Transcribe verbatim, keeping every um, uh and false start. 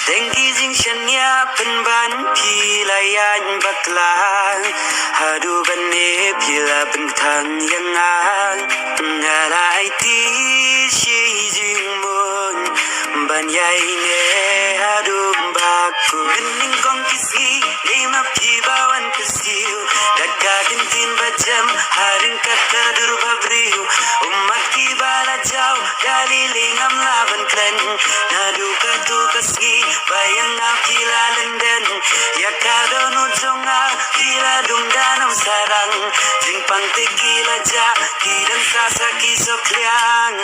Teng ki jingshaniah pynban phi la ïaid bakla, haduh ban ne phi la pyntang ïa nga. Nga la aiti shi jingmut ban ïaineh haduh ba kut. Mynnyngkong ki sngi dei ma phi ba wan kyrsiew da ka ktien ba jem ha ryngkat ka dur ba briew. Ummat ki ba la jaw, ka lili ngam lah ban kren. Naduh kato ka sngi ba ïa nga phi la lyndet, ïa ka dohnud jong nga phi la dung da nongshah rang. Jingpang te ki la jah, ki dang sah sa ki sohkhliang.